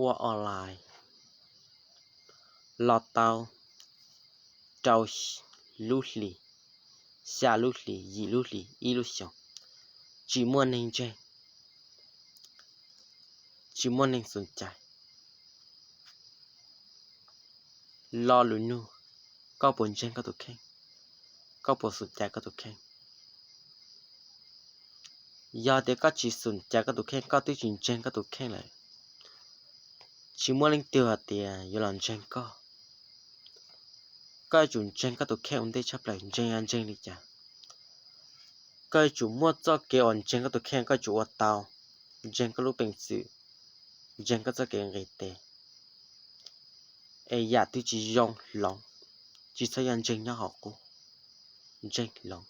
ua online los tau rau lub hlis, xya lub hlis, yim lub hlis, ib lub xyoos, tsis muaj neeg ntseeg, tsis muaj neeg xum cai. Lo lus nug, koj puas ntseeg koj tus kheej? Koj puas xum cai koj tus kheej? Yog tias koj tsis xum cai koj tus kheej, koj twb tsis ntseeg koj tus kheej lawm, tsis muaj leej twg hais tias yuav los ntseeg koj. Koj yuav tsum ntseeg koj tus kheej ua ntej tshaj plaws. Ntseeg yog ntseeg li cas? Koj yuav tsum muaj txoj kev uas ntseeg koj tus kheej, koj yuav tsum ua tau, ntseeg koj lub peev xwm, ntseeg koj txoj kev nqis tes, es yam twg tsis zoo hloov, tsis txhob yog ntseeg nyob hauv qub, ntseeg hloov.